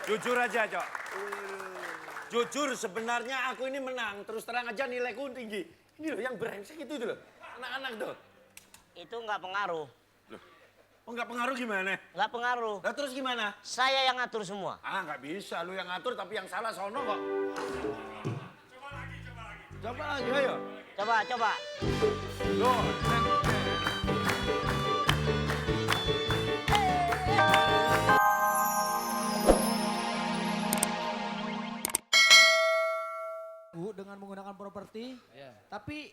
Jujur aja, Cok. Jujur sebenarnya aku ini menang. Terus terang aja nilaiku tinggi. Ini loh yang brengsek itu loh. Anak-anak tuh. Itu nggak pengaruh. Oh nggak pengaruh gimana? Nggak pengaruh. Lah terus gimana? Saya yang ngatur semua. Ah nggak bisa, lu yang ngatur tapi yang salah sono kok. Coba lagi, ayo. Coba. Loh, dengan menggunakan properti, tapi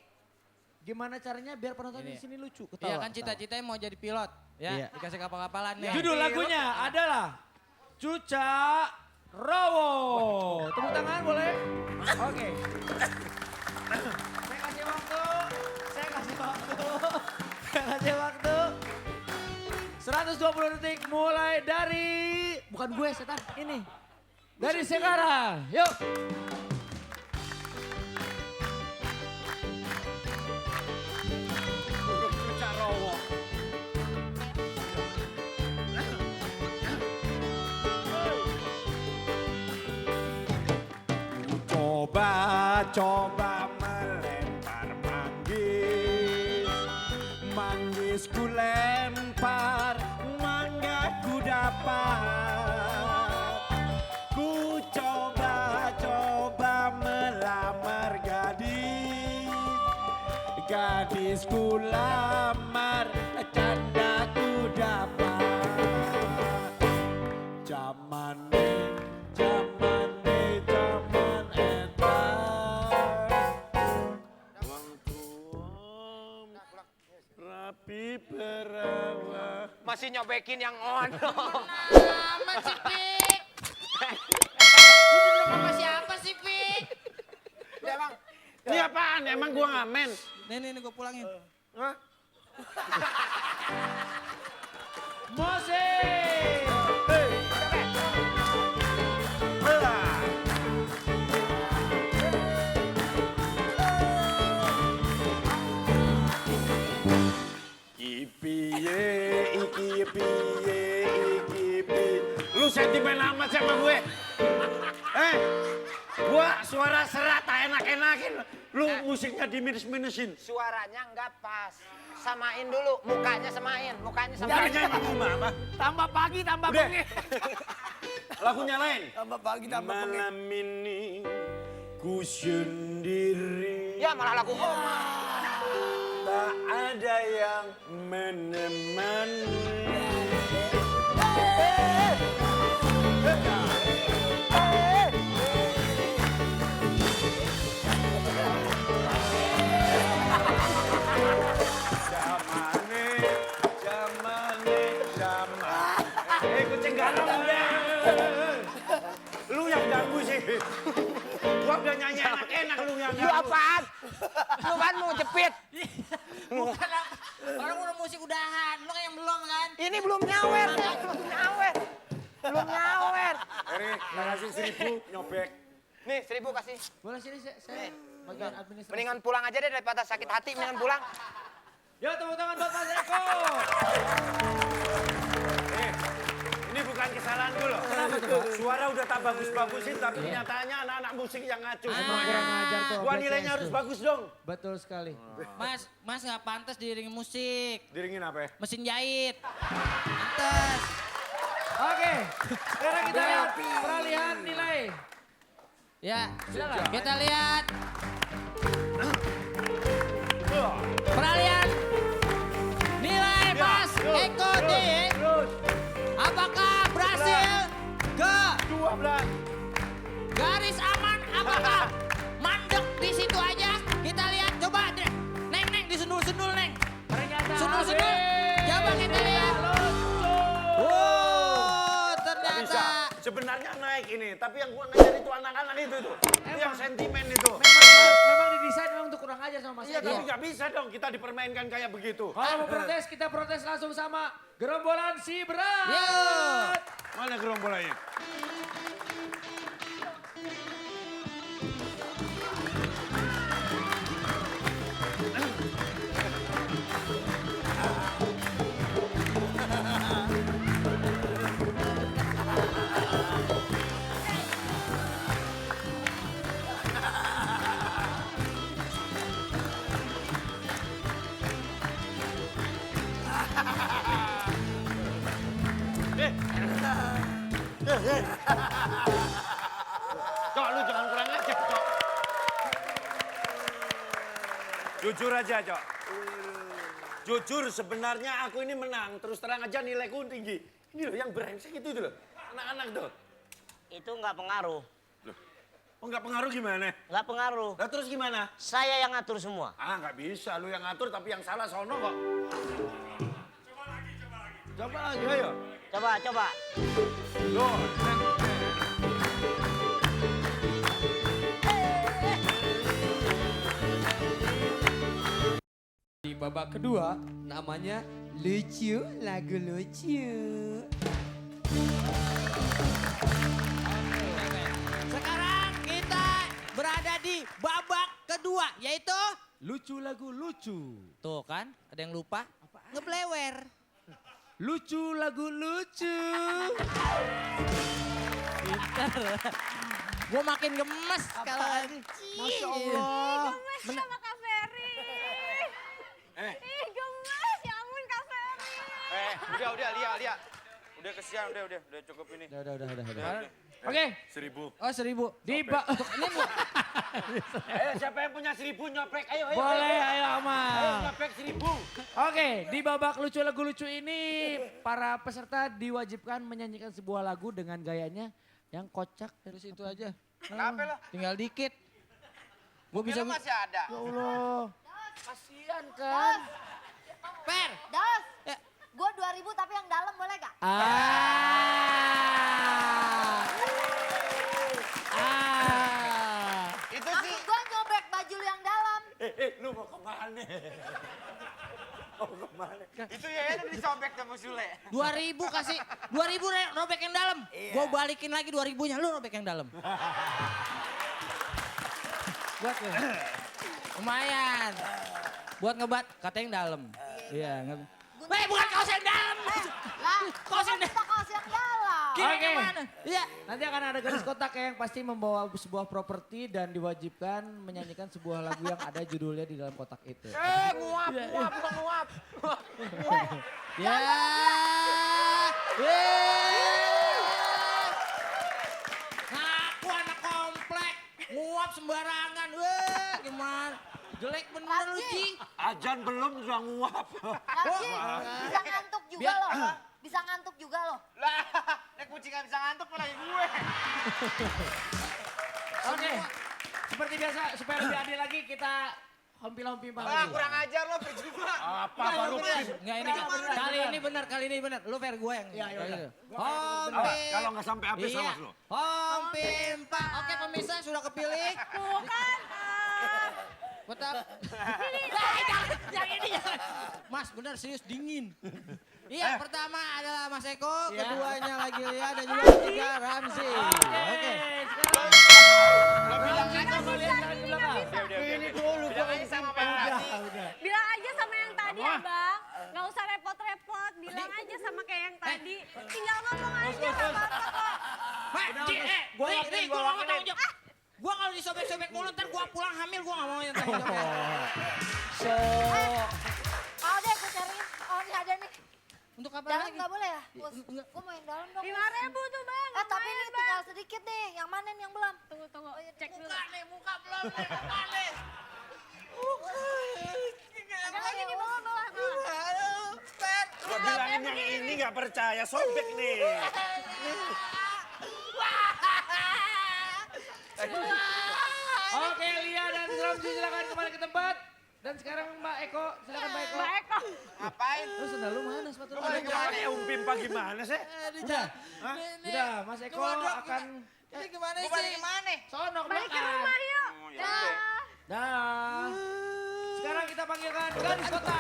gimana caranya biar penonton di sini lucu, ketawa. Iya kan cita-citanya mau jadi pilot, ya dikasih kapal-kapalan nih. Judul lagunya adalah Cuca Rowo. Tepuk tangan boleh? Oke. Saya kasih waktu. 120 detik mulai dari, bukan gue setan, ini. Dari sekarang, yuk. Coba melempar manggis ku lempar, mangga ku dapat. Ku coba melamar gadis ku lamar, canda ku dapat. Zaman rapi perawat. Masih nyobekin yang on. Amat sih, Pik. Lu sama siapa sih, Pik? Udah, Bang. Ini apaan? Emang gua ngamen? Nih gua pulangin. Hah? Musik! Iki piye. Lu sentimen amat sama gue. Gua suara serat tak enak-enakin. Lu musiknya diminus-minusin. Suaranya nggak pas. Samain dulu, mukanya samain. Mukanya gimana? Tambah pagi, tambah Udah. bengi. Lagunya lain. Tambah pagi, tambah bengi. Malam ini ku sendiri. Ya malah lagu Oma. Tak ada yang menemani. Kucing ganong udah. Lu yang ganggu sih. Gua udah nyanyi enak-enak lu yang Lu ganggu. apaan? Lu kan mau jepit. Bukan lah. Orang udah musik udahan. Lu kan yang belum kan? Ini belum nyawer. Belum nyawer. Eri, makasih 1.000 nyobek. Nih 1.000 kasih. Boleh sini, saya bagian administrasi. Mendingan pulang aja deh daripada sakit hati. Mendingan pulang. Yuk tepuk tangan buat Mas Eko. Ini bukan kesalahanku loh. Kenapa tuh, Pak? Suara udah tak bagus-bagusin, tapi kenyataannya anak-anak musik yang ngaco semuanya. Kurang ajar tuh. Gua nilainya harus bagus dong. Betul sekali. Mas nggak pantas diiringin musik. Diringin apa ya? Mesin jahit. Pantas. Oke, sekarang kita lihat peralihan nilai. Ya, Silakan. kita lihat. Peralihan nilai Mas Eko D. Apakah berhasil ke 12. garis aman? Apakah mandek di situ aja? Kita lihat, coba Neng disundul-sundul Neng. Sundul-sundul. Coba kita lihat. Oh, Bisa. ternyata. Sebenarnya naik ini, tapi yang gua ngejar itu anak-anak itu. Itu yang sentimen itu. Memang didesain memang untuk kurang ajar sama Mas Iya, Eko. tapi nggak bisa dong kita dipermainkan kayak begitu. Kalau mau protes, kita protes langsung sama gerombolan si berat. Yuk. Mana gerombolannya? Cok, lu jangan kurang ajar, Cok. Jujur aja, Cok. Jujur, sebenarnya aku ini menang. Terus terang aja nilaiku tinggi. Ini loh yang brengsek itu loh. Anak-anak tuh. Itu nggak pengaruh. Oh, nggak pengaruh gimana? Nggak pengaruh. Lah terus gimana? Saya yang ngatur semua. Ah, nggak bisa. Lu yang ngatur tapi yang salah sono kok. Coba lagi, ayo. Coba. Loh, Di babak kedua namanya lucu, lagu lucu. Sekarang kita berada di babak kedua, yaitu Lucu lagu lucu. tuh kan, ada yang lupa ngeblewer. Lucu lagu lucu. Gue makin gemes kalau Masya Allah. Gemes sama Kak Ferry. Ih gemes, ya ampun Kak Ferry. Udah, Lia. Udah kesian, udah cukup ini. Udah. Oke. 1000. Oh 1000. Di Ayo, siapa yang punya 1000 nyoprek? Ayo. Boleh, ayo Ayo, Amal. nyoprek 1000. Oke, di babak lucu lagu lucu ini para peserta diwajibkan menyanyikan sebuah lagu dengan gayanya yang kocak dari situ aja. Kenapa lo? tinggal dikit. Gue Bisa bisa masih ada. Ya Allah. Kasian kan. Per. Dos, Ya. gue 2000 tapi yang dalam boleh gak? Itu Maksud sih. gue nyobek baju lu yang dalam. Lu mau kemana? Itu ya udah disobek sama Sule. 2000 kasih, 2000 robek yang dalam. Gue balikin lagi 2000-nya, lu robek yang dalam. Buat ya? Lumayan. Buat ngebat, kata yang dalam. Iya. Weh, bukan kaos yang dalam. Lah, Kaos yang kita kaos yang dalam. Kiri Oke. kemana? Iya. Nanti akan ada garis kotak yang pasti membawa sebuah properti dan diwajibkan menyanyikan sebuah lagu yang ada judulnya di dalam kotak itu. Nguap, bukan nguap. Ya. Ngaku anak komplek, nguap sembarangan. Weh, gimana? Jelek bener lu, Ji. Ajan belum sudah nguap. Lagi, bisa ngantuk juga Biar- loh. Bisa ngantuk juga loh. Lah, nek kucing gak bisa ngantuk apalagi gue. Oke. Seperti biasa supaya lebih adil lagi kita hompi-hompi Ah, lagi. kurang ajar lo percuma. Apa baru Enggak ini kali ini benar. Lu fair gue yang. Iya, iya. kalau nggak sampai habis Iya. awas lo. Hompi 4. Oke pemirsa sudah kepilih. Bukan. Tetap. Yang ini jangan. Mas benar serius dingin. Iya pertama adalah Mas Eko, keduanya lagi Lia dan juga ketiga Ramzi. Oke. Lo bilang aja Ini dulu bilang aja sama Melati. Bilang aja sama yang tadi ya bang. Gak usah repot-repot. Bilang aja sama kayak yang tadi. Tinggal ngomong aja gak apa-apa kok. Ri, gue gak mau tanggung jawab. Gue kalau disobek-sobek mulut ntar gue pulang hamil gue gak mau yang tanggung jawab. Oh deh gue cariin. Oh ini ada nih. Untuk apa Dalam lagi? gak boleh ya? Enggak. Gue mau yang dalam dong. 5.000 tuh bang. Tapi ini tinggal sedikit nih. Yang mana nih yang belum? Tunggu, cek dulu. Muka belum nih, muka nih. Ada lagi di bawah. Gua bilangin yang ini nggak percaya, sobek nih. Oke, Lia dan Ramzi silakan kembali ke tempat. Dan sekarang Mbak Eko, silakan Mbak Eko. Mbak Eko. Ngapain? Terus sendal lu mana sepatu lu? Lu balik kemana? Umpim gimana sih? Udah. Udah, Mas Eko akan Ini gimana Gue sih? balik kemana? sono ke Balik ke belakang. rumah yuk. Oh, ya udah. Dah. Sekarang kita panggilkan gadis kota.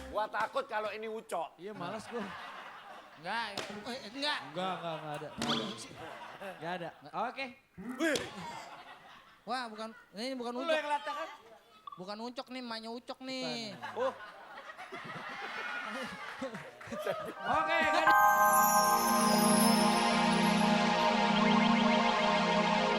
Gua takut kalau ini ucok. Iya, malas gua. Enggak. Enggak ada. Enggak ada. Oke. Wah, ini bukan Lu ucok. yang latakan. Bukan ucok nih, emaknya ucok nih. Oke, gadis. Aduh.